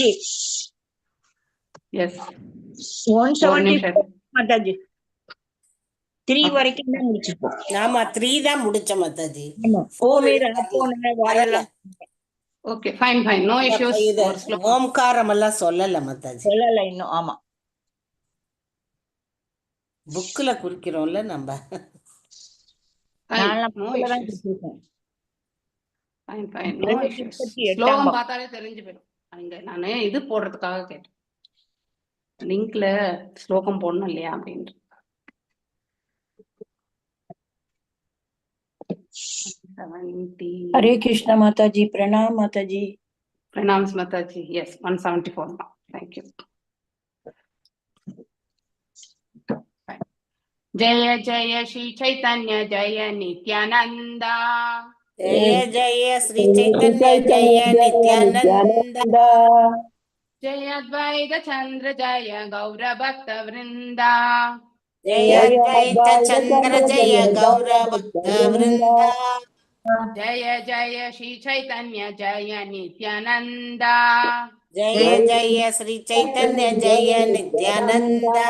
Mataji. S. One ஒரு seventy நிமிஷம். Mataji, three Okay. வரைக்கும் தான் முடிச்சிருக்கோம். ஆமா, த்ரீ தான் முடிச்சோம் மாதாஜி. ஆமா, ஓமேர் அப்போன வாழலாம். Okay, fine, fine, no issues. இது ஒரு ஸ்லோகம். ஓம்காரம் எல்லாம் சொல்லல மாதாஜி. சொல்லல இன்னும், ஆமா. புக்ல குறிக்கிறோம்ல நம்ம. ஃபைன். நான்லாம் நோ புக்ல தான் இஷ்யூஸ். குறிச்சிருக்கேன். Fine fine, no issues. 238ஆம் ஸ்லோகம் பக்கம். பார்த்தாலே தெரிஞ்சு போயிடும். அங்க நானு இது போடுறதுக்காக கேட்டேன், லிங்க்ல ஸ்லோகம் போடணும் இல்லையா அப்படின்ட்டு. 70. Hare Krishna Mataji, Pranam Mataji. Pranams Mataji. S, 174 தான். Thank you. Jaya Jaya Sri Chaitanya Jaya Nithyananda. Jaya Jaya Sri Chaitanya Jaya Nithyananda. Jaya Advaita Chandra Jaya Gaura Bhakta Vrinda. Jaya Advaita Chandra Jaya Gaura Bhakta Vrinda. Jaya Jaya Sri Chaitanya Jaya Nithyananda. Jaya Jaya Sri Chaitanya Jaya Nithyananda.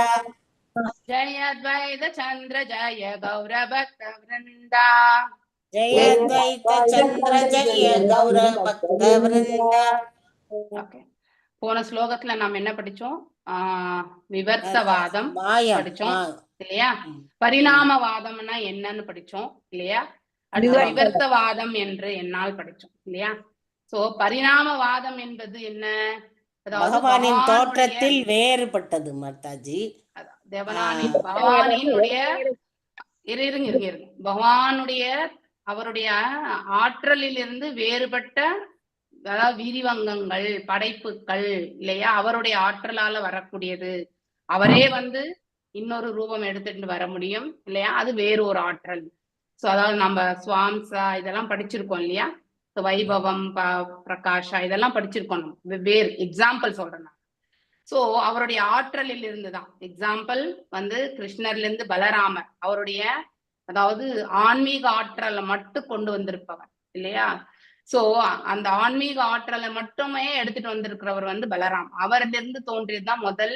Jaya Advaita Chandra Jaya Gaura Bhakta Vrinda. Jaya Advaita Chandra Jaya Gaura Bhakta Vrinda. Okay, போன ஸ்லோகத்துல நாம் என்ன படிச்சோம்? விவர்த்தவாதம் மாயம். படிச்சோம். இல்லையா? ம். பரிணாமவாதம்னா என்னன்னு படிச்சோம் இல்லையா? அடுத்து விவர்த்தவாதம். விவர்த்தவாதம் என்று என்னால் படிச்சோம் இல்லையா? சோ பரிணாமவாதம் என்பது என்ன? அதாவது பகவானின் பகவானுடைய தோற்றத்தில் வேறுபட்டது மாதாஜி. தேவனானின் பகவானினுடைய, இரு, இருங்க இருங்க இருங்க, பகவானுடைய அவருடைய ஆற்றலில் இருந்து வேறுபட்ட, அதாவது விரிவங்கங்கள், படைப்புகள் இல்லையா? அவருடைய ஆற்றலால வரக்கூடியது. அவரே வந்து இன்னொரு ரூபம் எடுத்துட்டு வர முடியும் இல்லையா? அது வேறு ஒரு ஆற்றல். சோ அதாவது நம்ம சுவாம்சா இதெல்லாம் படிச்சிருக்கோம் இல்லையா? So, வைபவம், பிரகாஷா இதெல்லாம் படிச்சிருக்கோம் நம்ம. வேறு எக்ஸாம்பிள் சொல்றேன் நான். சோ அவருடைய ஆற்றலில் இருந்துதான். எக்ஸாம்பிள் வந்து கிருஷ்ணர்ல இருந்து பலராமர், அவருடைய அதாவது ஆன்மீக ஆற்றலை மட்டும் கொண்டு வந்திருப்பவர் இல்லையா? சோ அந்த ஆன்மீக ஆற்றலை மட்டுமே எடுத்துட்டு வந்திருக்கிறவர் வந்து பலராம். அவரிலிருந்து தோன்றியதுதான் முதல்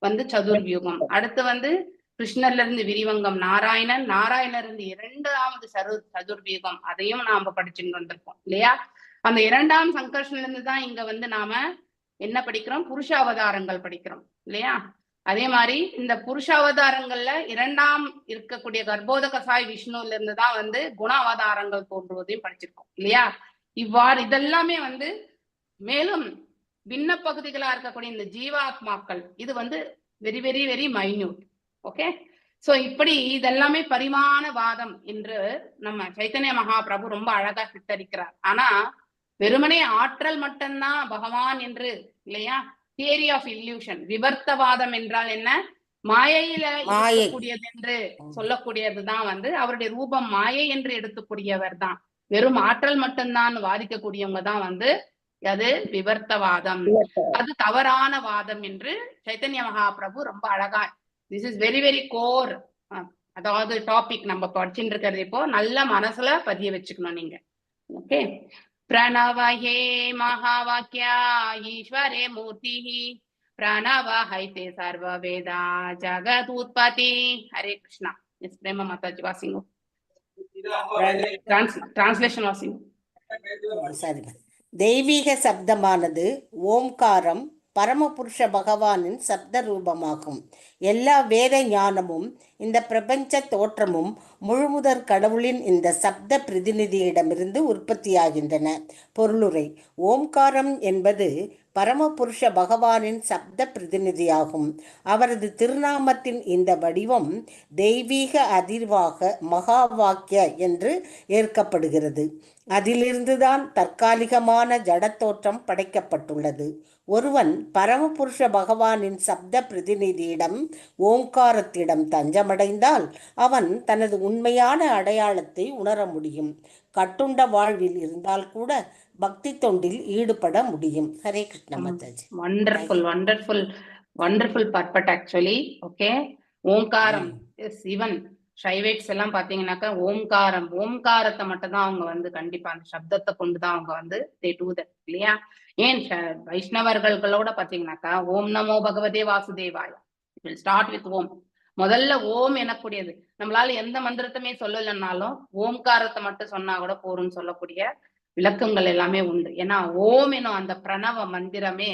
வந்து சதுர்யுகம். அடுத்து வந்து கிருஷ்ணர்ல இருந்து விரிவங்கம் நாராயணன், நாராயணர் இருந்து இரண்டாவது சதுர்யுகம், அதையும் நாம படிச்சுட்டு வந்திருக்கோம் இல்லையா? அந்த இரண்டாம் சங்கர்ஷன்ல இருந்து தான் இங்க வந்து நாம என்ன படிக்கிறோம்? புருஷ அவதாரங்கள் படிக்கிறோம் இல்லையா? அதே மாதிரி இந்த புருஷ அவதாரங்கள்ல இரண்டாம் இருக்கக்கூடிய கர்ப்போதகசாய் விஷ்ணுல இருந்து தான் வந்து குண அவதாரங்கள் தோன்றுவதையும் படிச்சிருக்கோம் இல்லையா? இவ்வாறு இதெல்லாமே வந்து மேலும் பின்ன பகுதிகளா இருக்கக்கூடிய இந்த ஜீவாத்மாக்கள், இது வந்து very very very minute. Okay, so இப்படி இதெல்லாமே பரிமாணவாதம் என்று நம்ம சைத்தன்ய மகாபிரபு ரொம்ப அழகா சித்தரிக்கிறார். ஆனா வெறுமனே ஆற்றல் மட்டும்தான் பகவான் என்று இல்லையா? தியரி ஆஃப் இல்யூஷன், விவர்த்தவாதம் என்றால் என்ன? மாயையில மாயை. இருக்கக்கூடியது என்று சொல்லக்கூடியதுதான் வந்து அவருடைய ரூபம் மாயை என்று எடுத்துக்கூடியவர் தான். வெறும் ஆற்றல் மட்டும்தான் வாதிக்கக்கூடியவங்க தான் வந்து அது விவர்த்தவாதம். அது தவறான வாதம் என்று சைத்தன்ய மகாபிரபு ரொம்ப அழகா, this is very very core அதாவது டாபிக் நம்ம படிச்சுட்டு இருக்கிறது இப்போ நல்ல மனசுல பதிய வச்சுக்கணும் நீங்க. ஓகே, பிரணவஹே மகாவாக்கியா ஈஸ்வரே மூர்த்தி பிரணவ ஹைதே சர்வ வேதா ஜகத் உற்பத்தி. ஹரே கிருஷ்ணா. எஸ், பிரேம மாதாஜி வாசிங்கோ, டிரான்ஸ்லேஷன் வாசிங்கோ. சரி. தெய்வீக சப்தமானது ஓம்காரம் பரமபுருஷ பகவானின் சப்த ரூபமாகும். எல்லா வேத ஞானமும் இந்த பிரபஞ்ச தோற்றமும் முழுமுதற் கடவுளின் இந்த சப்த பிரதிநிதியிடமிருந்து உற்பத்தியாகின்றன. பொருளுரை: ஓம்காரம் என்பது பரமபுருஷ பகவானின் சப்த பிரதிநிதியாகும். அவரது திருநாமத்தின் இந்த வடிவம் தெய்வீக அதிர்வாக மகா வாக்கிய என்று ஏற்கப்படுகிறது. அதிலிருந்துதான் தற்காலிகமான ஜடத்தோற்றம் படைக்கப்பட்டுள்ளது. ஒருவன் பரமபுருஷ பகவானின் சப்த பிரதிநிதியிடம், ஓங்காரத்திடம் தஞ்சமடைந்தால் அவன் தனது உண்மையான அடையாளத்தை உணர முடியும். கட்டுண்ட வாழ்வில் இருந்தால் கூட பக்தி தொண்டில் ஈடுபட முடியும். Hare Krishna Mataji. Wonderful, wonderful, wonderful purport actually. Okay, ஓங்காரம் is Sivan. சைவைட்ஸ் எல்லாம் பாத்தீங்கன்னாக்கா ஓம்காரம், ஓம்காரத்தை மட்டும் தான் அவங்க வந்து கண்டிப்பா அந்த சப்தத்தை கொண்டுதான் அவங்க வந்து they do that, இல்லையா? ஏன் வைஷ்ணவர்களோட பாத்தீங்கன்னாக்கா ஓம் நமோ பகவதே வாசுதேவாய, will start with ஓம். முதல்ல ஓம் எனக்கூடியது. நம்மளால எந்த மந்திரத்தையுமே சொல்லலைன்னாலும் ஓம்காரத்தை மட்டும் சொன்னா கூட போரும்னு சொல்லக்கூடிய விளக்கங்கள் எல்லாமே உண்டு. ஏன்னா ஓம் எனும் அந்த பிரணவ மந்திரமே,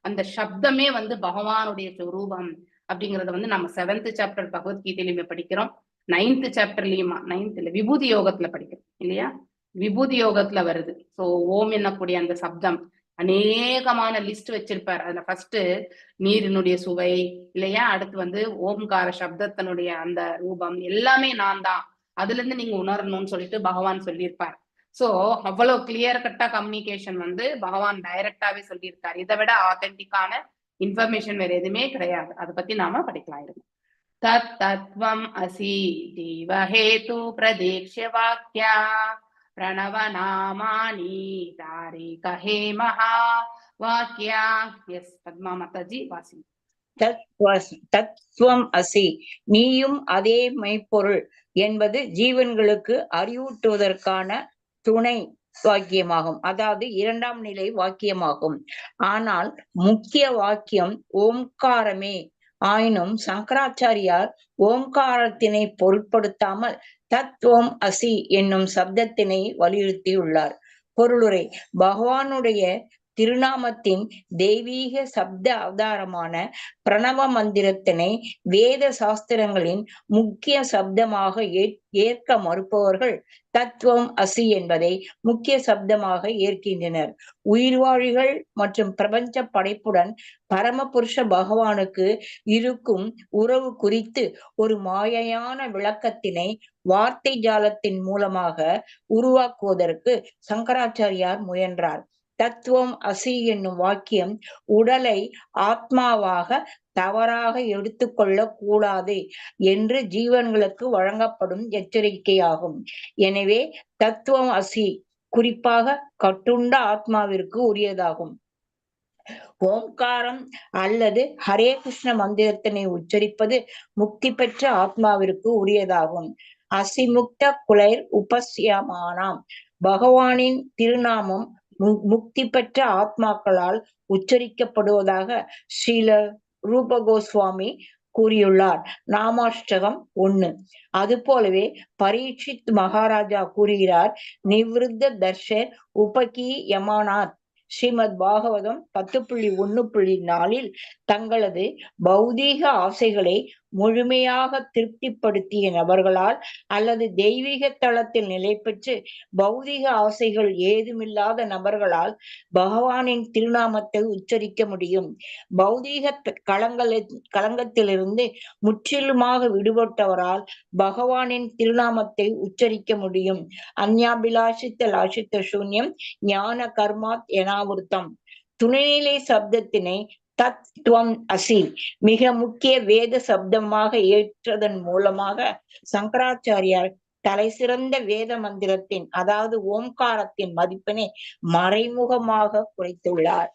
அந்த சப்தமே வந்து பகவானுடைய சொரூபம் அப்படிங்கறத வந்து நம்ம 7th chapter பகவத்கீதையிலுமே படிக்கிறோம், 9th சாப்டர்லயுமா, 9th விபூதி யோகத்துல படிக்கிறோம் இல்லையா? விபூதி யோகத்துல வருது. சோ ஓம் என்னக்கூடிய அந்த சப்தம் அநேகமான லிஸ்ட் வச்சிருப்பார். அதுல ஃபர்ஸ்ட் நீரினுடைய சுவை இல்லையா, அடுத்து வந்து ஓம்கார சப்தத்தினுடைய அந்த ரூபம் எல்லாமே நான் தான், அதுல இருந்து நீங்க உணரணும்னு சொல்லிட்டு பகவான் சொல்லியிருப்பார். சோ அவ்வளவு கிளியர் கட்டா கம்யூனிகேஷன் வந்து பகவான் டைரக்டாவே சொல்லியிருக்காரு. இதை விட ஆத்தென்டிக்கான இன்ஃபர்மேஷன் வேற எதுவுமே கிடையாது. அதை பத்தி நாம படிக்கலாம். இருங்க. தத் தத்வம் அசி ஜீவஹேது பிரதீக்ஷ வாக்கியா பிரணவநாமானி தாரிகஹே மகா வாக்கியா. எஸ் பத்மா மாதாஜி வாசி. தத்துவம் அசி, நீயும் அதே மெய்ப்பொருள் என்பது ஜீவன்களுக்கு அறிவூட்டுவதற்கான துணை வாக்கியமாகும். அதாவது இரண்டாம் நிலை வாக்கியமாகும். ஆனால் முக்கிய வாக்கியம் ஓம்காரமே. ஆயினும் சங்கராச்சாரியார் ஓம்காரத்தினை பொருட்படுத்தாமல் தத்துவம் அசி என்னும் சப்தத்தினை வலியுறுத்தியுள்ளார். பொருளுரை: பகவானுடைய திருநாமத்தின் தெய்வீக சப்த அவதாரமான பிரணவ மந்திரத்தினை வேத சாஸ்திரங்களின் முக்கிய சப்தமாக ஏற்க மறுப்பவர்கள் தத்துவம் அசி என்பதை முக்கிய சப்தமாக ஏற்கின்றனர். உயிர்வாழிகள் மற்றும் பிரபஞ்ச படைப்புடன் பரமபுருஷ பகவானுக்கு இருக்கும் உறவு குறித்து ஒரு மாயையான விளக்கத்தினை வார்த்தை ஜாலத்தின் மூலமாக உருவாக்குவதற்கு சங்கராச்சாரியார் முயன்றார். தத்துவம் அசி என்னும் வாக்கியம் உடலை ஆத்மாவாக தவறாக எடுத்துக்கொள்ள கூடாது என்று ஜீவன்களுக்கு வழங்கப்படும் எச்சரிக்கையாகும். எனவே தத்துவம் அசி குறிப்பாக கட்டுண்ட ஆத்மாவிற்கு உரியதாகும். ஓம்காரம் அல்லது ஹரே கிருஷ்ண மந்திரத்தினை உச்சரிப்பது முக்தி பெற்ற ஆத்மாவிற்கு உரியதாகும். அசிமுக்த குலைர் உபசியமானாம், பகவானின் திருநாமம் முக்தி பெற்ற ஆத்மாக்களால் உச்சரிக்கப்படுவதாக ஸ்ரீல ரூபகோஸ்வாமி கூறியுள்ளார். நாமாஷ்டகம் 1. அது போலவே பரீட்சித் மகாராஜா கூறுகிறார், நிவிருத்த தர்ஷர் உபகி யமானாத் ஸ்ரீமத் பாகவதம் 10.1.4 தங்களது பௌதீக ஆசைகளை முழுமையாக திருப்திப்படுத்திய நபர்களால் அல்லது தெய்வீக தளத்தில் நிலை பெற்று பௌதீக ஆசைகள் ஏதுமில்லாத நபர்களால் பகவானின் திருநாமத்தை உச்சரிக்க முடியும். பௌதீக களங்கத்திலிருந்து முற்றிலுமாக விடுபட்டவரால் பகவானின் திருநாமத்தை உச்சரிக்க முடியும். அந்யாபிலாஷித்த லாஷித்த சூன்யம் ஞான கர்மாத் எனாவிருத்தம். துணைநிலை சப்தத்தினை தத்துவம் அசி மிக முக்கிய வேத சப்தமாக ஏற்றதன் மூலமாக சங்கராச்சாரியார் தலை சிறந்த வேத மந்திரத்தின், அதாவது ஓம்காரத்தின் மதிப்பினை மறைமுகமாக குறைத்துள்ளார்.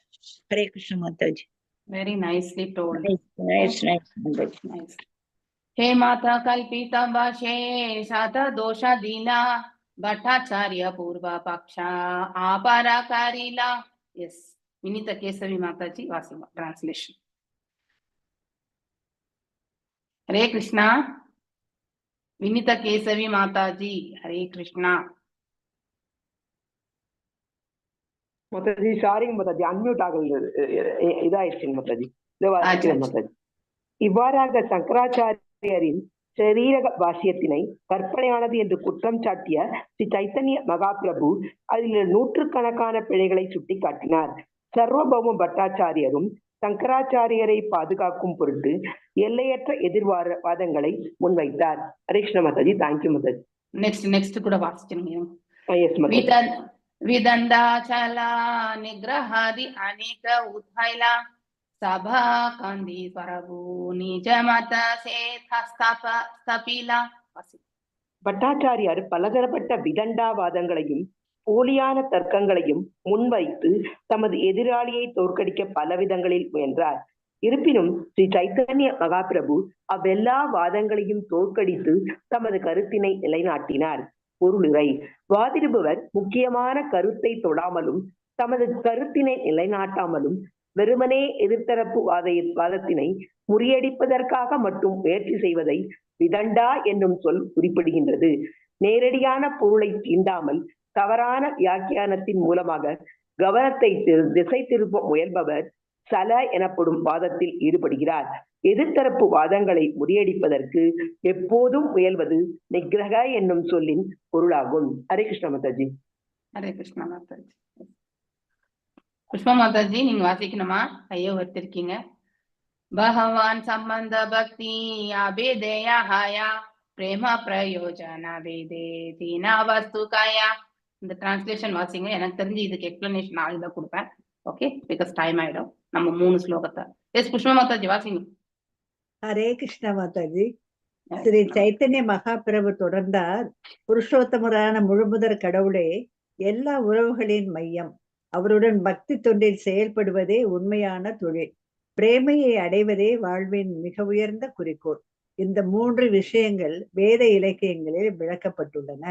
Hare Krishna Mataji. Very nicely told. Nice, nice, Mataji. Nice. हे माता कल्पित भाषे सात दोष दिला भट्टाचार्य पूर्व पक्षा आपारा करिला. எஸ் வினிதா கேசவி மாதாஜி வாசிங்க டிரான்ஸ்லேஷன். ஹரே கிருஷ்ணா. வினிதா கேசவி மாதாஜி ஹரே கிருஷ்ணா. மாதாஜி சாரிங்க மாதாஜி, அன்மியூட் ஆகல, இதாயிடுச்சுங்க மாதாஜி. இதோ வாசிக்கிறேன் மாதாஜி. இவ்வாறாக சங்கராச்சாரியரின் சரீரக பாஷ்யத்தினை கற்பனையானது என்று குற்றம் சாட்டிய ஸ்ரீ சைத்தன்ய மகாபிரபு அதில் நூற்றுக்கணக்கான பிழைகளை சுட்டி காட்டினார். சர்வபௌம பட்டாச்சாரியரும் சங்கராச்சாரியரை பாதுகாக்கும் பொருட்டு எல்லையற்ற எதிர்வாதங்களை முன்வைத்தார். Hare Krishna Mataji. Thank you Mataji. Next next கூட வாசிச்சிருங்க. எஸ் மாதாஜி. விதண்டாச்சலா நிகிரஹாதி அநேக உத்ஹைலா சபா காந்தி பிரபு நிஜ மத சேத ஸ்தபிலா. பட்டாச்சாரியார் பலதரப்பட்ட விதண்டாவாதங்களையும் போலியான தர்க்கங்களையும் முன்வைத்து தமது எதிராளியை தோற்கடிக்க பல விதங்களில் முயன்றார். இருப்பினும் ஸ்ரீ சைத்தன்ய மகாபிரபு அவ்வெல்லா வாதங்களையும் தோற்கடித்து தமது கருத்தினை நிலைநாட்டினார். பொருளுரை: வாதிடுபவர் முக்கியமான கருத்தை தொடாமலும் தமது கருத்தினை நிலைநாட்டாமலும் வெறுமனே எதிர்த்தரப்பு வாதத்தினை முறியடிப்பதற்காக மட்டும் முயற்சி செய்வதை விதண்டா என்னும் சொல் குறிப்பிடுகின்றது. நேரடியான பொருளை தீண்டாமல் தவறான வியாக்கியானத்தின் மூலமாக கவனத்தை திசை திருப்ப முயல்பவர் சல எனப்படும் வாதத்தில் ஈடுபடுகிறார். எதிர்த்தரப்பு வாதங்களை முறியடிப்பதற்கு எப்போதும் முயல்வது நிக்ரக என்னும் சொல்லின் பொருளாகும். ஹரே கிருஷ்ண மாதாஜி. ஹரே கிருஷ்ணா மாதாஜி. புஷ்பா மாதாஜி, நீங்க வாசிக்கணுமா? கையை உயர்த்திருக்கீங்க. பகவான் சம்பந்த பக்தி அபிதேயா பிரேம பிரயோஜன வேதே வஸ்து காயா. இந்த டிரான்ஸ்லேஷன் வாசிங்க. எனக்கு தெரிஞ்சு இதுக்கு எக்ஸ்பிளனேஷன் நாளைக்கு தான் கொடுப்பேன். ஓகே, because time ஆயிடும். நம்ம 3 ஸ்லோகத்தை. எஸ் புஷ்பா மாதாஜி, வாசிங்க. ஹரே கிருஷ்ணா மாதாஜி. ஸ்ரீ சைத்தன்ய மகாபிரபு தொடர்ந்தார். புருஷோத்தமரான முழுமுதற் கடவுளே எல்லா உறவுகளின் மையம். அவருடன் பக்தி தொண்டில் செயல்படுவதே உண்மையான தொழில். பிரேமையை அடைவதே வாழ்வின் மிக உயர்ந்த குறிக்கோள். இந்த 3 விஷயங்கள் வேத இலக்கியங்களில் விளக்கப்பட்டுள்ளன.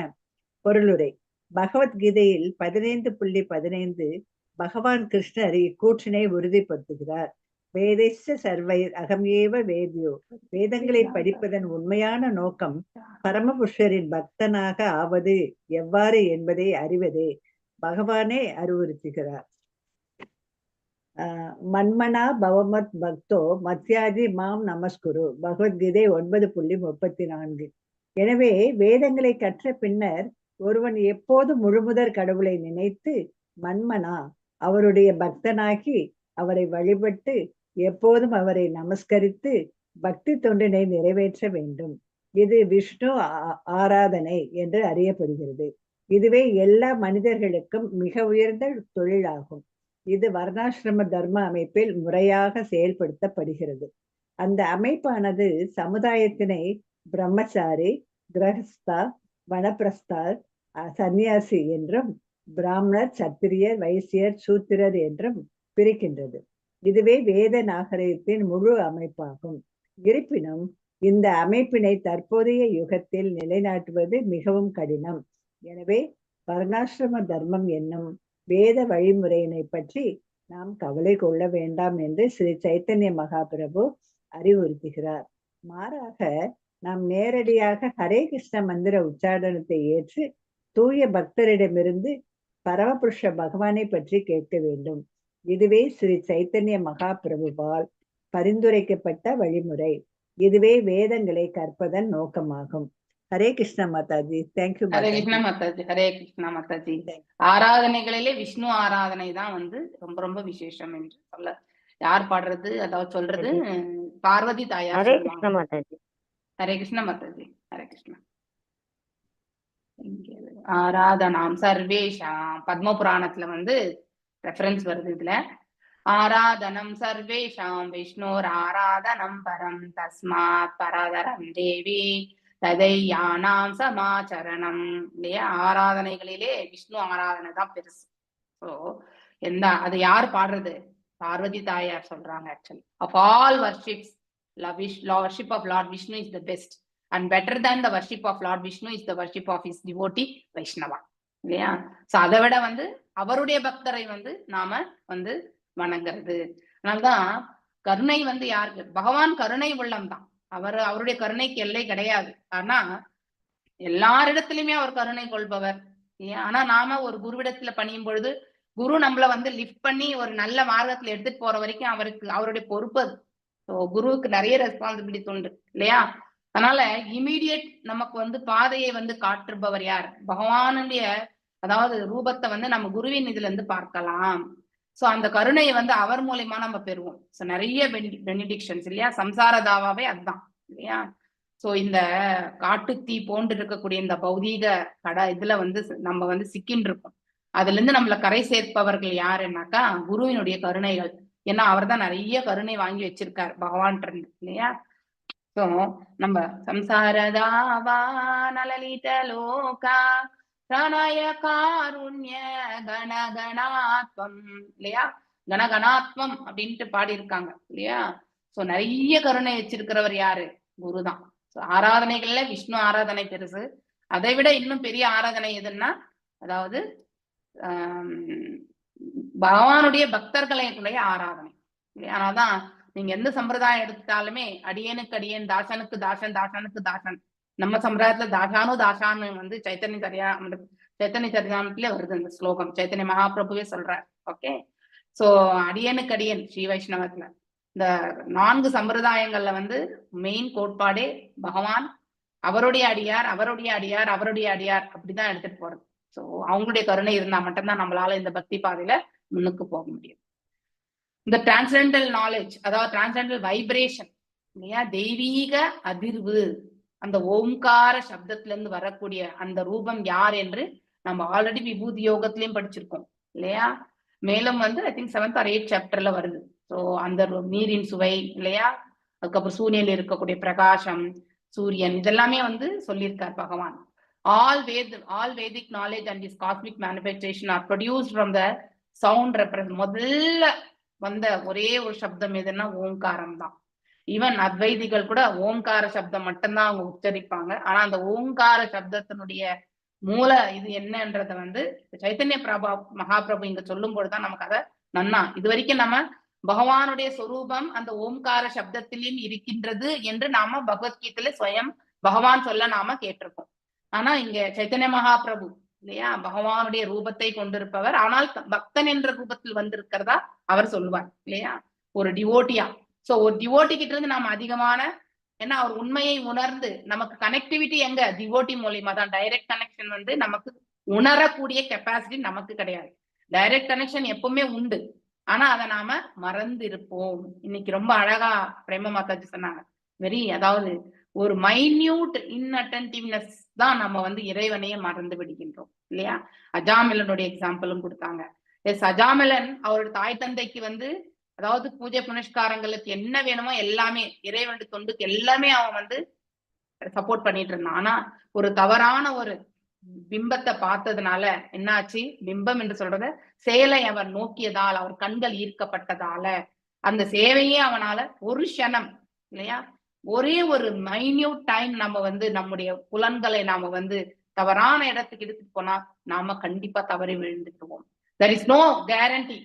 பொருளுரை: பகவத்கீதையில் 15.15 பகவான் கிருஷ்ணர் இக்கூற்றினை உறுதிப்படுத்துகிறார். வேதைச்ச சர்வை அகம் ஏவ வேத்யோ. வேதங்களை படிப்பதன் உண்மையான நோக்கம் பரமபுருஷரின் பக்தனாக ஆவது எவ்வாறு என்பதை அறிவதே பகவானே அறிவுறுத்துகிறார். மன்மனா பவமத் பக்தோ மத்யாதி மாம் நமஸ்குரு. பகவத்கீதை 9.34. எனவே வேதங்களை கற்ற பின்னர் ஒருவன் எப்போது முழுமுதற் கடவுளை நினைத்து மன்மனா அவருடைய பக்தனாகி அவரை வழிபட்டு எப்போதும் அவரை நமஸ்கரித்து பக்தி தொண்டினை நிறைவேற்ற வேண்டும். இது விஷ்ணு ஆராதனை என்று அறியப்படுகிறது. இதுவே எல்லா மனிதர்களுக்கும் மிக உயர்ந்த தொழிலாகும். இது வர்ணாசிரம தர்ம அமைப்பில் முறையாக செயல்படுத்தப்படுகிறது. அந்த அமைப்பானது சமுதாயத்தினை பிரம்மச்சாரி, கிரகஸ்தா, வனப்பிரஸ்தா, சந்நியாசி என்றும் பிராமணர், சத்திரியர், வைசியர், சூத்திரர் என்றும் பிரிக்கின்றது. இதுவே வேத நாகரிகத்தின் முழு அமைப்பாகும். இருப்பினும் இந்த அமைப்பினை தற்போதைய யுகத்தில் நிலைநாட்டுவது மிகவும் கடினம். எனவே வர்ணாசிரம தர்மம் என்னும் வேத வழிமுறையினை பற்றி நாம் கவலை கொள்ள வேண்டாம் என்று ஸ்ரீ சைத்தன்ய மகாபிரபு அறிவுறுத்துகிறார். மாறாக நாம் நேரடியாக ஹரே கிருஷ்ண மந்திர உச்சாரணத்தை ஏற்று தூய பக்தரிடமிருந்து பரமபுருஷ பகவானை பற்றி கேட்க வேண்டும். இதுவே ஸ்ரீ சைத்தன்ய மகாபிரபுவால் பரிந்துரைக்கப்பட்ட வழிமுறை. இதுவே வேதங்களை கற்பதன் நோக்கமாகும். Hare Krishna Mataji. Thank you Hare Mataji. Krishna Mataji. Hare Krishna Mataji. ஆராதனைகளிலே Vishnu ஆராதனை தான் வந்து ரொம்ப ரொம்ப விசேஷம் என்று சொல்ல யார் பாடுறது, அதாவது சொல்றது பார்வதி தாயார் ஹரே சொல்லுவாங்க. கிருஷ்ண மாதாஜி. ஹரே கிருஷ்ண மாதாஜி. ஹரே கிருஷ்ணா. ஆராதனாம் சர்வேஷாம் பத்ம புராணத்துல வந்து ரெஃபரன்ஸ் வருது இதுல. ஆராதனம் சர்வேஷாம் விஷ்ணோர் ஆராதனம் பரம் தஸ்மாத் பராதரம் தேவி ததையானாம் சமாச்சரணம். இல்லையா? ஆராதனைகளிலே விஷ்ணு ஆராதனை தான் பெருசு. சோ எந்த அது யார் பாடுறது? பார்வதி தாயார் சொல்றாங்க. Actually of all worships worship of Lord Vishnu is the best and better than the worship of Lord Vishnu is the worship of his devotee Vaishnava. இல்லையா? சோ அதை விட வந்து அவருடைய பக்தரை வந்து நாம வந்து வணங்குறது. அதனால்தான் கருணை வந்து யாருக்கு? பகவான் கருணை உள்ளம் தான். அவர் அவருடைய கருணைக்கு எல்லை கிடையாது. ஆனா எல்லாரிடத்திலுமே அவர் கருணை கொள்பவர். இல்லையா? ஆனா நாம ஒரு குருவிடத்துல பணியும் பொழுது குரு நம்மள வந்து லிஃப்ட் பண்ணி ஒரு நல்ல மார்க்கத்துல எடுத்துட்டு போற வரைக்கும் அவருக்கு அவருடைய பொறுப்பு அது. ஸோ குருவுக்கு நிறைய ரெஸ்பான்சிபிலிட்டிஸ் உண்டு இல்லையா? அதனால இமீடியட் நமக்கு வந்து பாதையை வந்து காட்டுபவர் யார்? பகவானுடைய அதாவது ரூபத்தை வந்து நம்ம குருவின் இதுல இருந்து பார்க்கலாம். சோ அந்த கருணையை வந்து அவர் மூலியமா நம்ம பெறுவோம். சோ நிறைய பெனிடிக்ஷன்ஸ் இல்லையா? சம்சார தாவாவே அதுதான் இல்லையா? சோ இந்த காட்டுத்தீ போன்று இருக்கக்கூடிய இந்த பௌதீக கடை இதுல வந்து நம்ம வந்து சிக்கின்னு இருக்கோம். அதுல இருந்து நம்மளை கரை சேர்ப்பவர்கள் யாருன்னாக்கா குருவினுடைய கருணைகள். ஏன்னா அவர் தான் நிறைய கருணை வாங்கி வச்சிருக்கார் பகவான் இருந்து இல்லையா? சோ நம்ம சம்சாரதாவா நலலித லோகா பிரணய காருண்ய கணகணாத்வம் இல்லையா? கனகனாத்மம் அப்படின்ட்டு பாடியிருக்காங்க இல்லையா? சோ நிறைய கருணை வச்சிருக்கிறவர் யாரு? குரு தான். ஆராதனைகள்ல விஷ்ணு ஆராதனை பெருசு. அதை விட இன்னும் பெரிய ஆராதனை எதுன்னா, அதாவது பகவானுடைய பக்தர்களுடைய ஆராதனை இல்லையா? அதனால்தான் நீங்க எந்த சம்பிரதாயம் எடுத்தாலுமே அடியனுக்கு அடியன், தாசனுக்கு தாசன், தாசனுக்கு தாசன். நம்ம சம்பிரதாயத்துல தாசானு தாசான்னு வந்து சைத்தன்ய சரிதாமத்திலே வருது இந்த ஸ்லோகம். சைத்தன்ய மகாபிரபுவே சொல்றார். ஓகே, சோ அடியனுக்கு அடியன் ஸ்ரீ வைஷ்ணவத்துல இந்த 4 சம்பிரதாயங்கள்ல வந்து மெயின் கோட்பாடே பகவான் அவருடைய அடியார், அவருடைய அடியார், அவருடைய அடியார் அப்படிதான் எடுத்துட்டு போறது. சோ அவங்களுடைய கருணை இருந்தா மட்டும்தான் நம்மளால இந்த பக்தி பாதையில முன்னுக்கு போக முடியும். இந்த டிரான்சென்டல் நாலேஜ், அதாவது டிரான்சென்டல் வைப்ரேஷன் இல்லையா, தெய்வீக அதிர்வு, அந்த ஓம்கார சப்தத்துல இருந்து வரக்கூடிய அந்த ரூபம் யார் என்று நம்ம ஆல்ரெடி விபூதி யோகத்திலயும் படிச்சிருக்கோம் இல்லையா? மேலும் வந்து I think 7th or 8th சாப்டர்ல வருது. ஸோ அந்த நீரின் சுவை இல்லையா, அதுக்கப்புறம் சூரியனில் இருக்கக்கூடிய பிரகாசம், சூரியன், இதெல்லாமே வந்து சொல்லியிருக்கார் பகவான். All Vedic knowledge and is cosmic manifestation are produced from the sound represent. முதல்ல வந்த ஒரே ஒரு சப்தம் எதுன்னா ஓங்காரம் தான். ஈவன் அத்வைதிகள் கூட ஓங்கார சப்தம் மட்டும்தான் அவங்க உச்சரிப்பாங்க. ஆனா அந்த ஓங்கார சப்தத்தினுடைய மூல இது என்னன்றத வந்து சைத்தன்ய பிரபா மகாபிரபு இங்க சொல்லும் போதுதான் நமக்கு அதை நன்னா, இது வரைக்கும் நம்ம பகவானுடைய சொரூபம் அந்த ஓம்கார சப்தத்திலையும் இருக்கின்றது என்று நாம பகவத்கீதையில ஸ்வயம் பகவான் சொல்ல நாம கேட்டிருக்கோம். ஆனா இங்க சைத்தன்ய மகாபிரபு இல்லையா, பகவானுடைய ரூபத்தை கொண்டிருப்பவர், ஆனால் பக்தன் என்ற ரூபத்தில் வந்திருக்கிறதா அவர் சொல்லுவார் இல்லையா, ஒரு டிவோட்டியா. சோ ஒரு டிவோட்டி கிட்ட இருந்து நாம அதிகமான, ஏன்னா அவர் உண்மையை உணர்ந்து நமக்கு கனெக்டிவிட்டி எங்க டிவோட்டி மூலியமா தான். டைரக்ட் கனெக்ஷன் வந்து நமக்கு உணரக்கூடிய கெப்பாசிட்டி நமக்கு கிடையாது. டைரக்ட் கனெக்ஷன் எப்பவுமே உண்டு, ஆனா அதை நாம மறந்து இருப்போம். இன்னைக்கு ரொம்ப அழகா பிரேம மாதாஜி சொன்னாங்க. வெரி, அதாவது ஒரு மைன்யூட் இன்அட்டன்டிவ்னஸ் தான் நம்ம வந்து இறைவனையே மறந்து விடுகின்றோம் இல்லையா? அஜாமிலனுடைய எக்ஸாம்பிளும் கொடுத்தாங்க. எஸ், அஜாமிலன் அவரோட தாய் தந்தைக்கு வந்து அதாவது பூஜை புனஸ்காரங்களுக்கு என்ன வேணுமோ எல்லாமே, இறைவனுடைய தொண்டுக்கு எல்லாமே அவன் வந்து சப்போர்ட் பண்ணிட்டு இருந்தான். ஆனா ஒரு தவறான ஒரு பிம்பத்தை பார்த்ததுனால என்னாச்சு, பிம்பம் என்று சொல்றத செயலை அவர் நோக்கியதால், அவர் கண்கள் ஈர்க்கப்பட்டதால அந்த சேவையே அவனால ஒரு க்ஷணம் இல்லையா, ஒரே ஒரு மைன்யூட் டைம் நம்ம வந்து நம்முடைய புலன்களை நாம வந்து தவறான இடத்துக்கு எடுத்துட்டு போனா நாம கண்டிப்பா தவறி விழுந்துட்டுவோம். There is no guarantee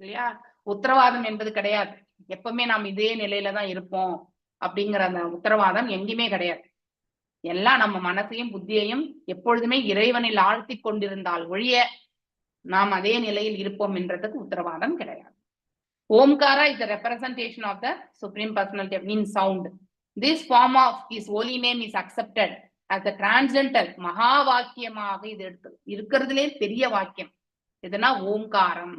இல்லையா, உத்தரவாதம் என்பது கிடையாது. எப்பவுமே நாம் இதே நிலையில தான் இருப்போம் அப்படிங்கிற அந்த உத்தரவாதம் எங்கேயுமே கிடையாது. எல்லாம் நம்ம மனசையும் புத்தியையும் எப்பொழுதுமே இறைவனில் ஆழ்த்தி கொண்டிருந்தால் ஒழிய நாம் அதே நிலையில் இருப்போம் என்றதுக்கு உத்தரவாதம் கிடையாது. Omkara is the representation of the supreme personality in sound. This form of his holy name is accepted as a transcendental மகா வாக்கியமாக இது எடுத்து இருக்கிறதுலே பெரிய வாக்கியம் எதுனா ஓம்காரம்.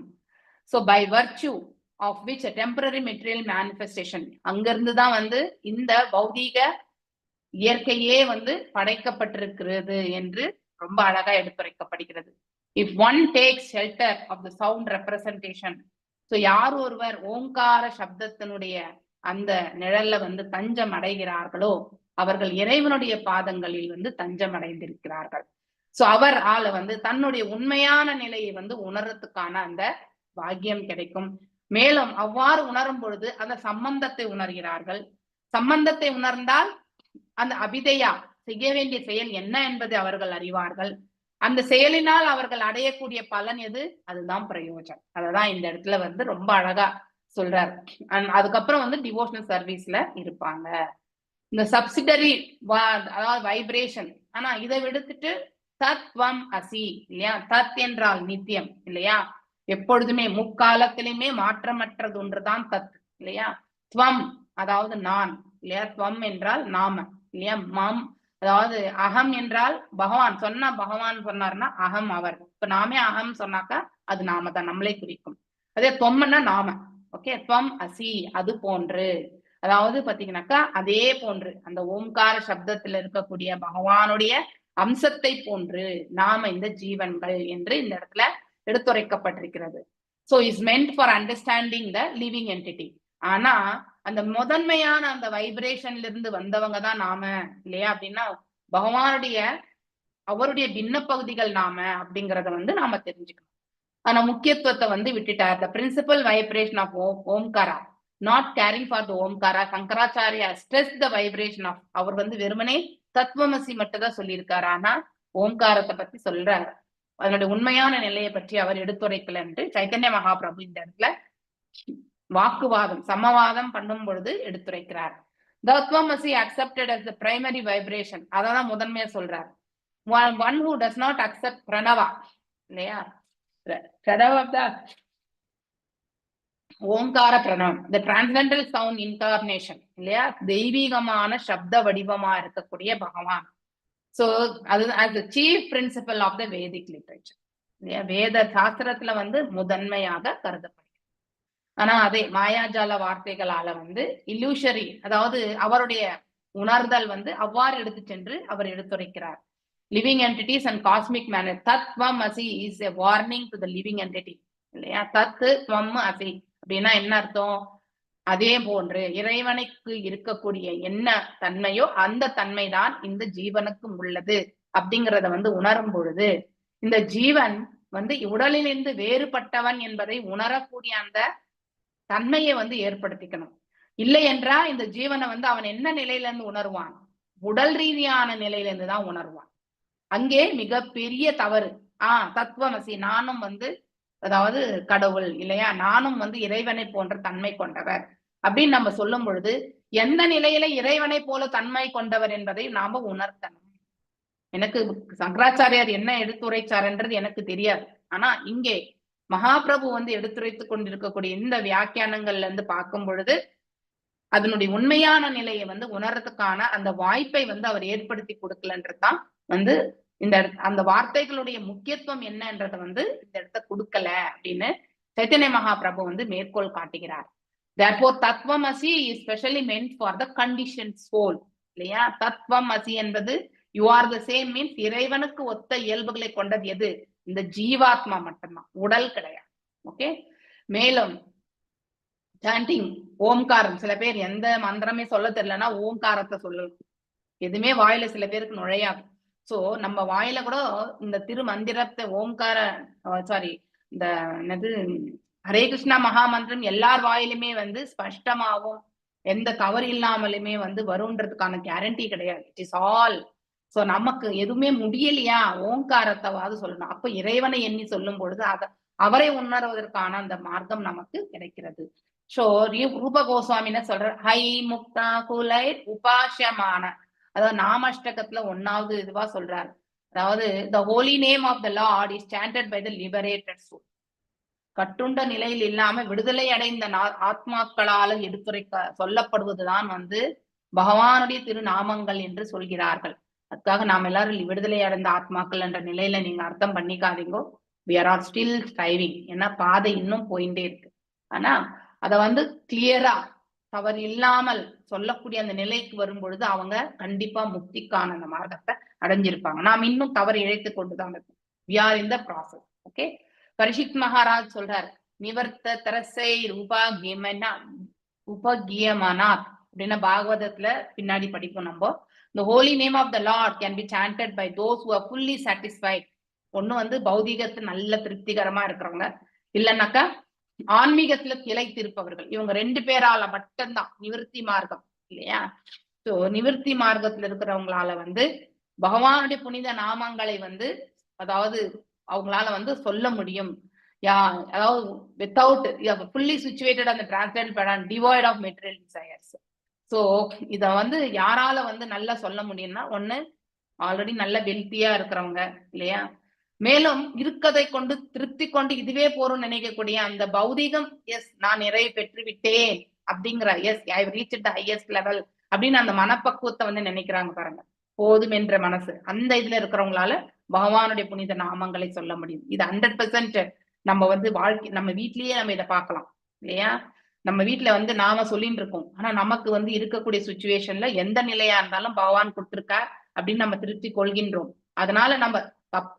So by virtue of which a temporary material manifestation, அங்கிருந்து தான் வந்து இந்த பௌதீக இயற்கையே வந்து படைக்கப்பட்டிருக்கிறது என்று ரொம்ப அழகா எடுத்துரைக்கப்படுகிறது. If one takes shelter of the sound representation, so யார் ஒருவர் ஓங்கார சப்தத்தினுடைய அந்த நிழல்ல வந்து தஞ்சம் அடைகிறார்களோ அவர்கள் இறைவனுடைய பாதங்களில் வந்து தஞ்சம் அடைந்திருக்கிறார்கள். சோ அவர் ஆள வந்து தன்னுடைய உண்மையான நிலையை வந்து உணர்றதுக்கான அந்த பாக்கியம் கிடைக்கும். மேலும் அவ்வாறு உணரும் பொழுது அந்த சம்பந்தத்தை உணர்கிறார்கள். சம்பந்தத்தை உணர்ந்தால் அந்த அபிதையா செய்ய வேண்டிய செயல் என்ன என்பதை அவர்கள் அறிவார்கள். அந்த செயலினால் அவர்கள் அடையக்கூடிய பலன் எது, அதுதான் பிரயோஜனம். அததான் இந்த இடத்துல வந்து ரொம்ப அழகா சொல்றாரு. அதுக்கப்புறம் வந்து டிவோஷனல் சர்வீஸ்ல இருப்பாங்க. இந்த சப்சிடரி அதாவது வைப்ரேஷன். ஆனா இதை விடுத்துட்டு தத்வம் அசி இல்லையா, தத் என்றால் நித்தியம் இல்லையா, எப்பொழுதுமே முக்காலத்திலுமே மாற்றமற்றது ஒன்றுதான் தத் இல்லையா. துவம் அதாவது நான் இல்லையா, துவம் என்றால் நாம இல்லையா, மாம் அதாவது அகம் என்றால் பகவான் சொன்னா, பகவான் சொன்னார்னா அகம் அவர். இப்ப நாமே அகம் சொன்னாக்கா அது நாம தான், நம்மளே குறிக்கும். அதே தொம்மன்னா நாம. ஓகே, துவம் அசி அது போன்று, அதாவது பாத்தீங்கன்னாக்கா அதே போன்று அந்த ஓம்கார சப்தத்துல இருக்கக்கூடிய பகவானுடைய அம்சத்தை போன்று நாம இந்த ஜீவன்கள் என்று இந்த இடத்துல எடுத்துரைக்கப்பட்டிருக்கிறது. So is meant for understanding the living entity. ஆனா அந்த முதன்மையான அந்த வைப்ரேஷன்ல இருந்து வந்தவங்க தான் நாம இல்லையா, அப்படின்னா பகவானுடைய அவருடைய பின்ன பகுதிகள் நாம அப்படிங்கறத வந்து நாம தெரிஞ்சுக்கணும். ஆனா முக்கியத்துவத்தை வந்து விட்டுட்டார். The principal vibration of Omkara, not caring for the Omkara. Shankaracharya stress the vibration of, அவர் வந்து வெறுமனே தத்வமசி மட்டும் தான் சொல்லியிருக்காரு. ஆனா ஓம்காரத்தை பத்தி சொல்றாரு, அதனுடைய உண்மையான நிலையை பற்றி அவர் எடுத்துரைக்கல என்று சைத்தன்ய மகாபிரபு இந்த இடத்துல வாக்குவாதம் சமவாதம் பண்ணும் பொழுது எடுத்துரைக்கிறார். தத்வமசி accepted as the primary vibration, அதான் முதன்மையா சொல்றார். One who does not accept Pranava, இல்லையா, பிரணவ ஓங்கார பிரணவம், த டிரான்சென்டல் சவுண்ட் இன்கார்னேஷன், இல்லையா, தெய்வீகமான சப்த வடிவமா இருக்கக்கூடிய பகவான். சோ அது as the chief principle of the Vedic literature, இல்லையா, வேத சாஸ்திரத்துல வந்து முதன்மையாக கருதப்படுகிறது. ஆனா அதே மாயாஜால வார்த்தைகளால வந்து இல்லூஷரி, அதாவது அவருடைய உணர்தல் வந்து அவ்வாறு எடுத்து சென்று அவர் எடுத்துரைக்கிறார். Living entities and cosmic manner. தத்வம் அசி is a warning to the living entity, இல்லையா? தத்து துவம் அசி அப்படின்னா என்ன அர்த்தம்? அதே போன்று இறைவனுக்கு இருக்கக்கூடிய என்ன தன்மையோ அந்த தன்மைதான் இந்த ஜீவனுக்கும் உள்ளது அப்படிங்கிறத வந்து உணரும் பொழுது இந்த ஜீவன் வந்து உடலிலிருந்து வேறுபட்டவன் என்பதை உணரக்கூடிய அந்த தன்மையை வந்து ஏற்படுத்திக்கணும். இல்லை என்றா இந்த ஜீவனை வந்து அவன் என்ன நிலையில இருந்து உணர்வான்? உடல் ரீதியான நிலையில இருந்து தான் உணர்வான். அங்கே மிகப்பெரிய தவறு. தத்துவமசி, நானும் வந்து அதாவது கடவுள் இல்லையா, நானும் வந்து இறைவனை போன்ற தன்மை கொண்டவர் அப்படின்னு நம்ம சொல்லும் பொழுது எந்த நிலையில இறைவனை போல தன்மை கொண்டவர் என்பதை நாம உணர்த்தணும். எனக்கு சங்கராச்சாரியார் என்ன எடுத்துரைச்சார்ன்றது எனக்கு தெரியாது. ஆனா இங்கே மகாபிரபு வந்து எடுத்துரைத்துக் கொண்டிருக்கக்கூடிய இந்த வியாக்கியானங்கள்ல இருந்து பார்க்கும் பொழுது அதனுடைய உண்மையான நிலையை வந்து உணர்றதுக்கான அந்த வாய்ப்பை வந்து அவர் ஏற்படுத்தி கொடுக்கலன்றதுதான் வந்து இந்த அந்த வார்த்தைகளுடைய முக்கியத்துவம் என்னன்றதை வந்து இந்த இடத்த கொடுக்கல அப்படின்னு சைத்தன்ய மகாபிரபு வந்து மேற்கோள் காட்டுகிறார். Therefore, தத்வமசி is specially meant for the conditioned soul, இல்லையா? தத்வம் அசி என்பது you are the same means இறைவனுக்கு ஒத்த இயல்புகளை கொண்டது எது? இந்த ஜீவாத்மா மட்டும்தான், உடல் கிடையாது. ஓகே. மேலும் சாண்டிங் ஓம்காரம், சில பேர் எந்த மந்திரமே சொல்ல தெரியலன்னா ஓம்காரத்தை சொல்லலாம். எதுவுமே வாயில சில பேருக்கு நுழையாது. சோ நம்ம வாயில கூட இந்த திருமந்திரத்தை ஓம்கார சாரி இந்த என்னது ஹரே கிருஷ்ணா மகாமந்திரம் எல்லார் வாயிலுமே வந்து ஸ்பஷ்டமாவும் எந்த தவறு இல்லாமலுமே வந்து வரும்ன்றதுக்கான கேரண்டி கிடையாது. It is all. So நமக்கு எதுவுமே முடியலையா ஓங்காரத்தாவது சொல்லணும். அப்ப இறைவனை எண்ணி சொல்லும் பொழுது அதை அவரை உணர்வதற்கான அந்த மார்க்கம் நமக்கு கிடைக்கிறது. சோ ரூப கோஸ்வாமி என்ன சொல்ற? ஹை முக்தா குலை உபாசமான, அதாவது நாமஷ்டகத்துல ஒன்னாவது இதுவா சொல்றாரு. அதாவது the holy name of the Lord is chanted by the liberated soul. கட்டுண்ட நிலையில் இல்லாம விடுதலை அடைந்த ஆத்மாக்களால எடுத்துரைக்க சொல்லப்படுவதுதான் வந்து பகவானுடைய திருநாமங்கள் என்று சொல்கிறார்கள். அதுக்காக நாம் எல்லாரும் விடுதலை அடைந்த ஆத்மாக்கள் என்ற நிலையில நீங்க அர்த்தம் பண்ணிக்காதீங்கோ. We are all still striving. ஏன்னா பாதை இன்னும் போயிட்டே இருக்கு. ஆனா அத வந்து கிளியரா தவறு இல்லாமல் சொல்லக்கூடிய அந்த நிலைக்கு வரும் பொழுது அவங்க கண்டிப்பா முக்திக்கான அந்த மார்க்கத்தை அடைஞ்சிருப்பாங்க. நாம் இன்னும் தவறு இழைத்துக் கொண்டுதான் இருக்கோம். We are in the process. Okay. Parikshit Maharaj சொல்றார், நிவர்த்த தரசை உபாகியமனா உபகியமனாத் அப்படின்னா பாகவதத்துல பின்னாடி படிப்போம் நம்ம. The holy name of the Lord can be chanted by those who are fully satisfied. ஒண்ணு வந்து பௌதிகத்துல நல்ல திருப்திகரமா இருக்கிறவங்க, இல்லைன்னாக்கா ஆன்மீகத்துல திளைத்திருப்பவர்கள். இவங்க ரெண்டு பேரால மட்டும்தான் நிவர்த்தி மார்க்கம், இல்லையா? சோ நிவர்த்தி மார்க்கத்துல இருக்கிறவங்களால வந்து பகவானுடைய புனித நாமங்களை வந்து அதாவது அவங்களால வந்து சொல்ல முடியும். யா அதாவது வித்தவுட் ஃபுல்லி சுச்சுவேட்டட் அந்த transcendental devoid of material desires. So இத வந்து யாரால வந்து நல்லா சொல்ல முடியும்னா, ஒண்ணு ஆல்ரெடி நல்ல வெல்த்தியா இருக்கிறவங்க, இல்லையா? மேலும் இருக்கதை கொண்டு திருப்தி கொண்டு இதுவே போறோம்னு நினைக்கக்கூடிய அந்த பௌதிகம், எஸ் நான் நிறைவு பெற்று விட்டேன் அப்படிங்கிற, yes I reach the highest level அப்படின்னு அந்த மனப்பக்குவத்தை வந்து நினைக்கிறாங்க பாருங்க, போதும் என்ற மனசு. அந்த இதுல இருக்கிறவங்களால பகவானுடைய புனித நாமங்களை சொல்ல முடியும். இது 100% நம்ம வந்து வாழ்க்கை நம்ம வீட்லயே நம்ம இதை பார்க்கலாம், இல்லையா? நம்ம வீட்டுல வந்து நாம சொல்லிட்டு இருக்கோம், ஆனா நமக்கு வந்து இருக்கக்கூடிய சுச்சுவேஷன்ல எந்த நிலையா இருந்தாலும் பகவான் கொடுத்திருக்கார் அப்படின்னு நம்ம திருப்தி கொள்கின்றோம். அதனால நம்ம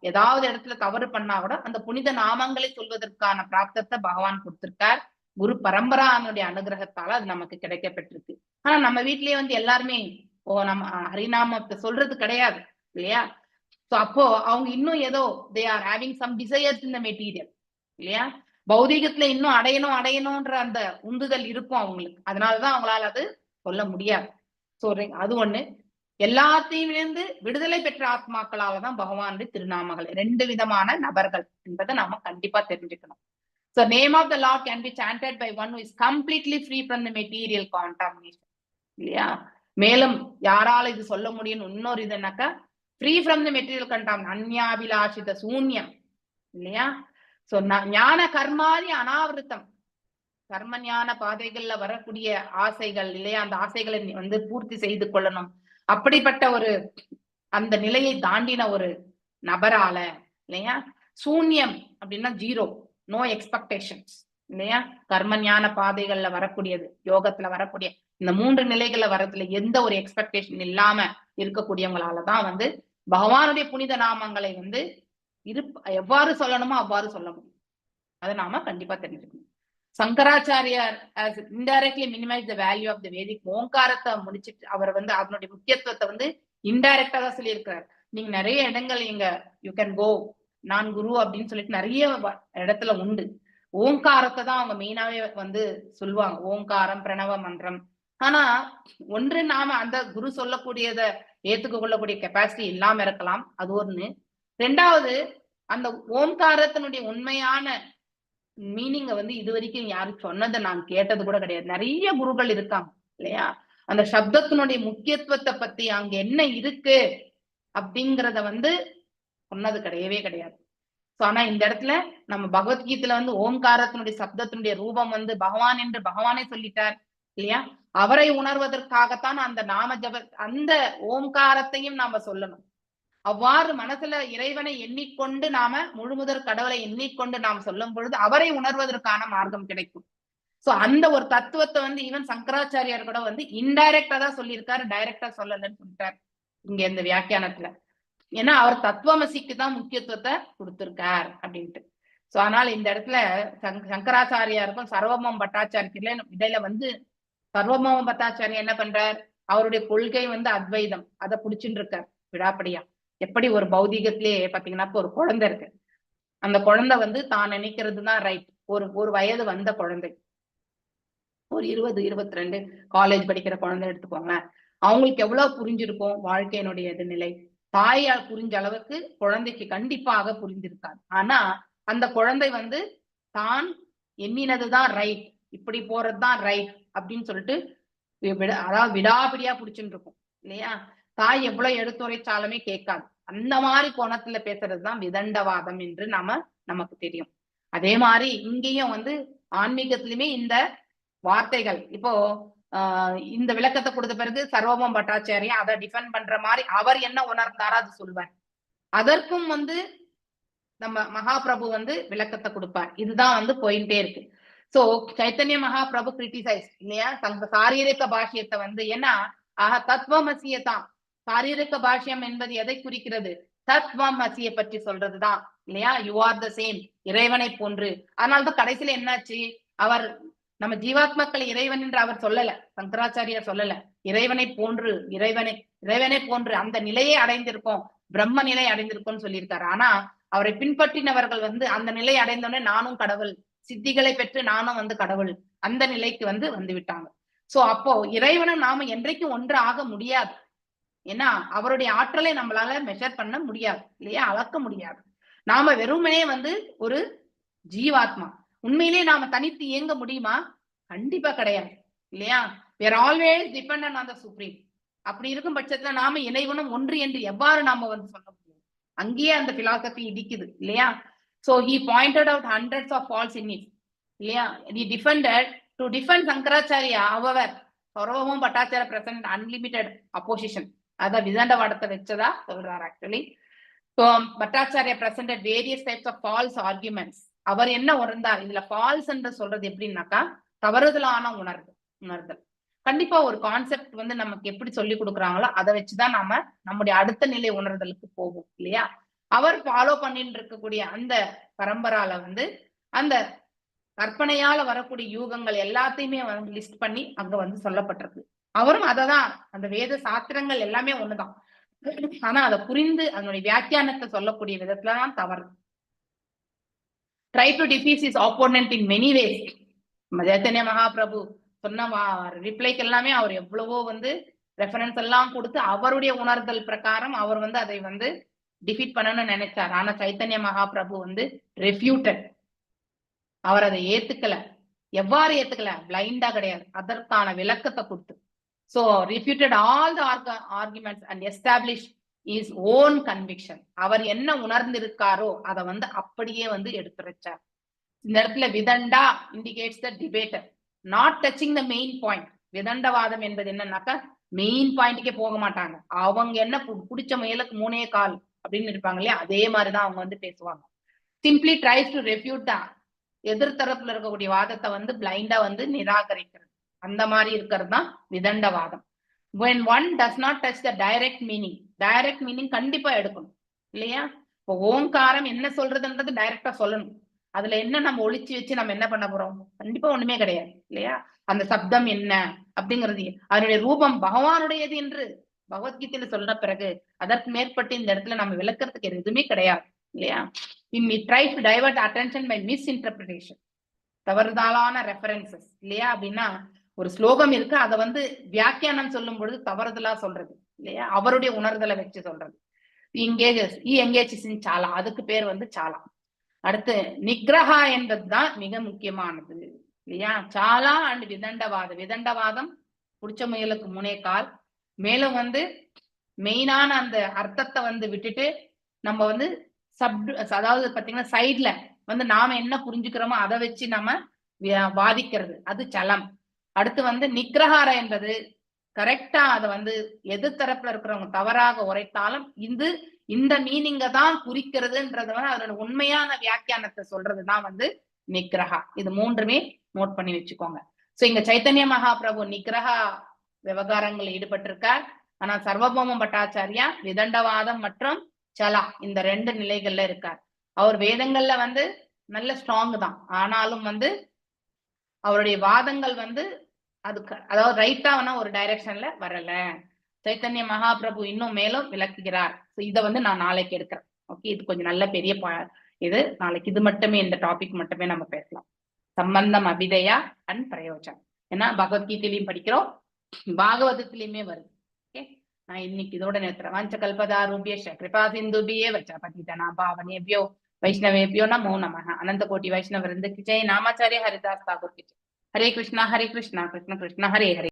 ஏதாவது இடத்துல தவறு பண்ணா கூட அந்த புனித நாமங்களை சொல்வதற்கான பிராப்தத்தை பகவான் கொடுத்திருக்கார். குரு பரம்பரானுடைய அனுகிரகத்தால அது நமக்கு கிடைக்க பெற்றிருக்கு. ஆனா நம்ம வீட்லயே வந்து எல்லாருமே ஓ நம்ம ஹரிநாமத்தை சொல்றது கிடையாது, இல்லையா? சோ அப்போ அவங்க இன்னும் ஏதோ they are having some desires in the material. இல்லையா? பௌதீகத்துல இன்னும் அடையணும் அடையணும்ன்ற அந்த உந்துதல் இருக்கும் அவங்களுக்கு. அதனாலதான் அவங்களால அது சொல்ல முடியாது. சோ அது ஒண்ணு. எல்லாத்தையும் இருந்து விடுதலை பெற்ற ஆத்மாக்களாலதான் பகவானுடைய திருநாமங்கள். ரெண்டு விதமான நபர்கள் என்பதை நாம கண்டிப்பா தெரிஞ்சுக்கணும். So name of the Lord can be chanted by one who is completely free from the material contamination. இல்லையா? மேலும் யாரால இது சொல்ல முடியும்? இன்னொரு இதுனாக்கா free from the material contamination, அந்யாபிலாஷித சூன்யம், இல்லையா? சோ ஞான கர்மாதி அனாவிருத்தம், கர்ம ஞான பாதைகள்ல வரக்கூடிய ஆசைகள், இல்லையா? அந்த ஆசைகளை வந்து பூர்த்தி செய்து கொள்ளணும். அப்படிப்பட்ட ஒரு அந்த நிலையை தாண்டின ஒரு நபரால, இல்லையா? சூன்யம் அப்படின்னா ஜீரோ, நோ எக்ஸ்பெக்டேஷன்ஸ், இல்லையா? கர்ம ஞான பாதைகள்ல வரக்கூடியது, யோகத்துல வரக்கூடிய இந்த மூன்று நிலைகள்ல வரதுல எந்த ஒரு எக்ஸ்பெக்டேஷன் இல்லாம இருக்கக்கூடியவங்களாலதான் வந்து பகவானுடைய புனித நாமங்களை வந்து எவ்வாறு சொல்லணுமோ அவ்வாறு சொல்ல முடியும். அதை நாம கண்டிப்பா தெரிஞ்சுக்கணும். சங்கராச்சாரியார் indirectly minimize the value of the Vedic ஓங்காரத்தை முடிச்சிட்டு அவர் வந்து அதனுடைய முக்கியத்துவத்தை வந்து இன்டைரக்டா தான் சொல்லியிருக்கிறார். நீங்க நிறைய இடங்கள் இங்க you can go, நான் குரு அப்படின்னு சொல்லிட்டு நிறைய இடத்துல உண்டு. ஓங்காரத்தை தான் அவங்க மெயினாவே வந்து சொல்லுவாங்க, ஓங்காரம், பிரணவ மந்திரம். ஆனா ஒன்று, நாம அந்த குரு சொல்லக்கூடியத ஏத்துக்க கொள்ளக்கூடிய கெப்பாசிட்டி இல்லாம இருக்கலாம், அது ஒண்ணு. ரெண்டாவது, அந்த ஓம்காரத்தினுடைய உண்மையான மீனிங்க வந்து இது வரைக்கும் யாரும் சொன்னதை நான் கேட்டது கூட கிடையாது. நிறைய குருக்கள் இருக்காங்க, இல்லையா? அந்த சப்தத்தினுடைய முக்கியத்துவத்தை பத்தி அங்க என்ன இருக்கு அப்படிங்கறத வந்து சொன்னது கிடையவே கிடையாது. சோ ஆனா இந்த இடத்துல நம்ம பகவத்கீதையில வந்து ஓம்காரத்தினுடைய சப்தத்தினுடைய ரூபம் வந்து பகவான் என்று பகவானே சொல்லிட்டார், இல்லையா? அவரை உணர்வதற்காகத்தான் அந்த நாம ஜப அந்த ஓம்காரத்தையும் நாம சொல்லணும். அவ்வாறு மனசுல இறைவனை எண்ணிக்கொண்டு நாம முழுமுதற் கடவுளை எண்ணிக்கொண்டு நாம் சொல்லும் பொழுது அவரை உணர்வதற்கான மார்க்கம் கிடைக்கும். சோ அந்த ஒரு தத்துவத்தை வந்து ஈவன் சங்கராச்சாரியார் கூட வந்து இன்டைரக்டா தான் சொல்லியிருக்காரு, டைரக்டா சொல்லலன்னு சொல்லிட்டார் இங்க இந்த வியாக்கியானத்துல. ஏன்னா அவர் தத்துவமசிக்கு தான் முக்கியத்துவத்தை கொடுத்திருக்கார் அப்படின்ட்டு. சோ அதனால இந்த இடத்துல சங்கராச்சாரியாருக்கும் சர்வமம் பட்டாச்சாரிக்கு இடையில வந்து சர்வமம் பட்டாச்சாரியார் என்ன பண்றார், அவருடைய கொள்கை வந்து அத்வைதம், அதை புடிச்சுட்டு இருக்கார் விடாப்படியா. எப்படி ஒரு பௌதிகத்திலேயே பாத்தீங்கன்னா இப்ப ஒரு குழந்தை இருக்கு, அந்த குழந்தை வந்து தான் நினைக்கிறது தான் ரைட். ஒரு ஒரு வயது வந்த குழந்தை, ஒரு 20 22 காலேஜ் படிக்கிற குழந்தை எடுத்துக்கோங்களேன், அவங்களுக்கு எவ்வளவு புரிஞ்சிருக்கும் வாழ்க்கையினுடைய இது நிலை? தாயால் புரிஞ்ச அளவுக்கு குழந்தைக்கு கண்டிப்பாக புரிஞ்சிருக்காது. ஆனா அந்த குழந்தை வந்து தான் எண்ணினதுதான் ரைட், இப்படி போறதுதான் ரைட் அப்படின்னு சொல்லிட்டு அதாவது விடாபிடியா புடிச்சுட்டு இருக்கும், இல்லையா? தாய் எவ்வளவு எடுத்துரைச்சாலுமே கேட்காது. அந்த மாதிரி கோணத்துல பேசுறதுதான் விதண்டவாதம் என்று நமக்கு தெரியும். அதே மாதிரி இங்கேயும் வந்து ஆன்மீகத்திலுமே இந்த வார்த்தைகள் இப்போ இந்த விளக்கத்தை கொடுத்த பிறகு சர்வமம் பட்டாச்சாரியா அதை டிஃபெண்ட் பண்ற மாதிரி அவர் என்ன உணர்ந்தாரோ அது சொல்வார். அதற்கும் வந்து நம்ம மகாபிரபு வந்து விளக்கத்தை கொடுப்பார். இதுதான் வந்து போயிட்டே இருக்கு. சோ சைத்தன்ய மகாபிரபு கிரிட்டிசைஸ், இல்லையா, சாரீரிக பாஷ்யத்தை வந்து, ஏன்னா ஆஹா தத்துவமசியதான் சாரீரிக பாஷ்யம் என்பது எதை குறிக்கிறது? தத்துவம் அசியை பற்றி சொல்றதுதான், இல்லையா? You are the same, இறைவனை போன்று. அதனாலதான் கடைசியில என்னாச்சு, அவர் நம்ம ஜீவாத்மாக்களை இறைவன் என்று அவர் சொல்லல, சங்கராச்சாரியார் சொல்லல, இறைவனை போன்று, இறைவனை இறைவனை போன்று அந்த நிலையை அடைந்திருக்கோம், பிரம்ம நிலை அடைந்திருக்கோம்னு சொல்லியிருக்காரு. ஆனா அவரை பின்பற்றினவர்கள் வந்து அந்த நிலை அடைந்தோடனே நானும் கடவுள், சித்திகளை பெற்று நானும் வந்து கடவுள், அந்த நிலைக்கு வந்து வந்து விட்டாங்க. சோ அப்போ இறைவனும் நாம என்றைக்கும் ஒன்று ஆக முடியாது. ஏன்னா அவருடைய ஆற்றலை நம்மளால மெஷர் பண்ண முடியாது, இல்லையா? அளக்க முடியாது. நாம வெறுமனே வந்து ஒரு ஜீவாத்மா. உண்மையிலேயே நாம தனித்து இயங்க முடியுமா? கண்டிப்பா கிடையாது, இல்லையா? We are always dependent on the supreme. அப்படி இருக்கும் பட்சத்துல நாம இறைவனும் ஒன்று என்று எவ்வாறு நாம வந்து சொல்ல முடியும்? அங்கேயே அந்த பிலாசபி இடிக்குது, இல்லையா? So he pointed out hundreds of faults in it, இல்லையா? He defended to defend Shankaracharya. However, Sarvabhauma Bhattacharya present unlimited opposition. அதான் விதண்டவாதத்தை வச்சதா சொல்றாரு actually. So Bhattacharya presented various types of false arguments. அவர் என்ன உணர்ந்தார் இதுல? ஃபால்ஸ் என்று சொல்றது எப்படின்னாக்கா தவறுதலான உணர்தல். கண்டிப்பா ஒரு கான்செப்ட் வந்து நமக்கு எப்படி சொல்லி கொடுக்குறாங்களோ அதை வச்சுதான் நாம நம்முடைய அடுத்த நிலை உணர்தலுக்கு போகும், இல்லையா? அவர் ஃபாலோ பண்ணிட்டு இருக்கக்கூடிய அந்த பரம்பரால வந்து அந்த கற்பனையால வரக்கூடிய யூகங்கள் எல்லாத்தையுமே வந்து லிஸ்ட் பண்ணி அங்க வந்து சொல்லப்பட்டிருக்கு. அவரும் அததான், அந்த வேத சாஸ்திரங்கள் எல்லாமே ஒண்ணுதான், ஆனா அதை புரிந்து அதனுடைய வியாக்கியானத்தை சொல்லக்கூடிய விதத்துலதான் தவறு. Try to defeat his opponent in many ways. Chaitanya Mahaprabhu சொன்ன ரிப்ளைக்கு எல்லாமே அவர் எவ்வளவோ வந்து ரெஃபரன்ஸ் எல்லாம் கொடுத்து அவருடைய உணர்தல் பிரகாரம் அவர் வந்து அதை வந்து டிஃபீட் பண்ணணும்னு நினைச்சார். ஆனா சைத்தன்ய மகாபிரபு வந்து ரெஃப்யூட்டட். அவர் அதை ஏத்துக்கல. எவ்வாறு ஏத்துக்கல? பிளைண்டா கிடையாது, அதற்கான விளக்கத்தை கொடுத்து. So refuted all the arguments and establish his own conviction. அவர் என்ன உணர்ந்திருக்காரோ அதை வந்து அப்படியே வந்து எடுத்துரைச்சார். இந்த இடத்துல விதண்டா indicates the debater not touching the main point. விதண்டவாதம் என்பது என்னன்னாக்கா, மெயின் பாயிண்ட்டுக்கே போக மாட்டாங்க. அவங்க என்ன புடிச்ச முயலுக்கு மூணே கால் அப்படின்னு இருப்பாங்க இல்லையா, அதே மாதிரிதான் அவங்க வந்து பேசுவாங்க. சிம்பிளி ட்ரைஸ் டு ரெஃப்யூட் த எதிர்த்தரப்புல இருக்கக்கூடிய வாதத்தை வந்து பிளைண்டா வந்து நிராகரிக்கிறது. அந்த மாதிரி இருக்கிறது தான் விதண்டவாதம். When one does not touch the direct meaning, direct meaning கண்டிப்பா எடுக்கணும் இல்லையா? இப்போ ஓங்காரம் என்ன சொல்றதுன்றது டைரக்டா சொல்லணும். அதுல என்ன நம்ம ஒளிச்சு வச்சு நம்ம என்ன பண்ண போறோம்? கண்டிப்பா ஒண்ணுமே கிடையாது இல்லையா? அந்த சப்தம் என்ன அப்படிங்கிறது, அதனுடைய ரூபம் பகவானுடையது என்று பகவத்கீதையில சொல்ற பிறகு அதற்கு மேற்பட்டு இந்த இடத்துல நம்ம விளக்கறதுக்கு எதுவுமே கிடையாது இல்லையா? In try to divert attention by misinterpretation, தவறுதலான ரெஃபரன்சஸ் இல்லையா? அப்படின்னா ஒரு ஸ்லோகம் இருக்கு, அதை வந்து வியாக்கியானம் சொல்லும் பொழுது தவறுதலா சொல்றது இல்லையா? அவருடைய உணர்தலை வச்சு சொல்றது. எங்கேஜஸ் எங்கேஜஸ் இன் சாலா, அதுக்கு பேர் வந்து சாலா. அடுத்து நிக்ரஹா என்பதுதான் மிக முக்கியமானது இல்லையா? சாலா அண்ட் விதண்டவாதம். விதண்டவாதம் புடிச்ச முயலுக்கு மூணே கால். மேலும் வந்து மெயினான அந்த அர்த்தத்தை வந்து விட்டுட்டு நம்ம வந்து சப், அதாவது பாத்தீங்கன்னா சைட்ல வந்து நாம என்ன புரிஞ்சுக்கிறோமோ அதை வச்சு நம்ம வாதிக்கிறது, அது சலம். அடுத்து வந்து நிக்ரஹார என்பது கரெக்டா அதை வந்து எதிர்த்தரப்புல இருக்கிறவங்க தவறாக உரைத்தாலும் இது இந்த மீனிங்க தான் குறிக்கிறதுன்றது வந்து அதோட உண்மையான வியாக்கியானத்தை சொல்றதுதான் வந்து நிக்ரஹா. இது மூன்றுமே நோட் பண்ணி வச்சுக்கோங்க. சோ இங்க சைத்தன்ய மகாபிரபு நிக்ரஹா விவகாரங்களில் ஈடுபட்டிருக்கார். ஆனா சர்வபௌம பட்டாச்சாரியா விதண்டவாதம் மற்றும் சலா இந்த ரெண்டு நிலைகள்ல இருக்கார். அவர் வேதங்கள்ல வந்து நல்ல ஸ்ட்ராங் தான். ஆனாலும் வந்து அவருடைய வாதங்கள் வந்து அதுக்கு அதாவது ரைட்டா ஒரு டைரக்ஷன்ல வரல. சைத்தன்ய மகாபிரபு இன்னும் மேலும் விளக்குகிறார். இதை வந்து நான் நாளைக்கு எடுக்கிறேன். ஓகே, இது கொஞ்சம் நல்ல பெரிய இது நாளைக்கு இது மட்டுமே, இந்த டாபிக் மட்டுமே நம்ம பேசலாம். சம்பந்தம், அபிதேயா அண்ட் பிரயோஜனம். ஏன்னா பகவத்கீதையிலையும் படிக்கிறோம், பாகவதத்திலயுமே வருது. ஓகே, நான் இன்னைக்கு இதோட நிறுத்துறேன். வாஞ்சா கல்பதருபியச்ச கிருபா சிந்துபியேவ ச பதிதானாம் பாவனேபியோ வைஷ்ணவேபியோ நமோ நமः. அனந்த கோட்டி வைஷ்ணவ விருந்த கி ஜெய். நாமாச்சாரிய ஹரிதாஸ் தாக்கூர் கி ஜெய். ஹரே கிருஷ்ணா ஹரே கிருஷ்ணா கிருஷ்ண கிருஷ்ண ஹரே ஹரே.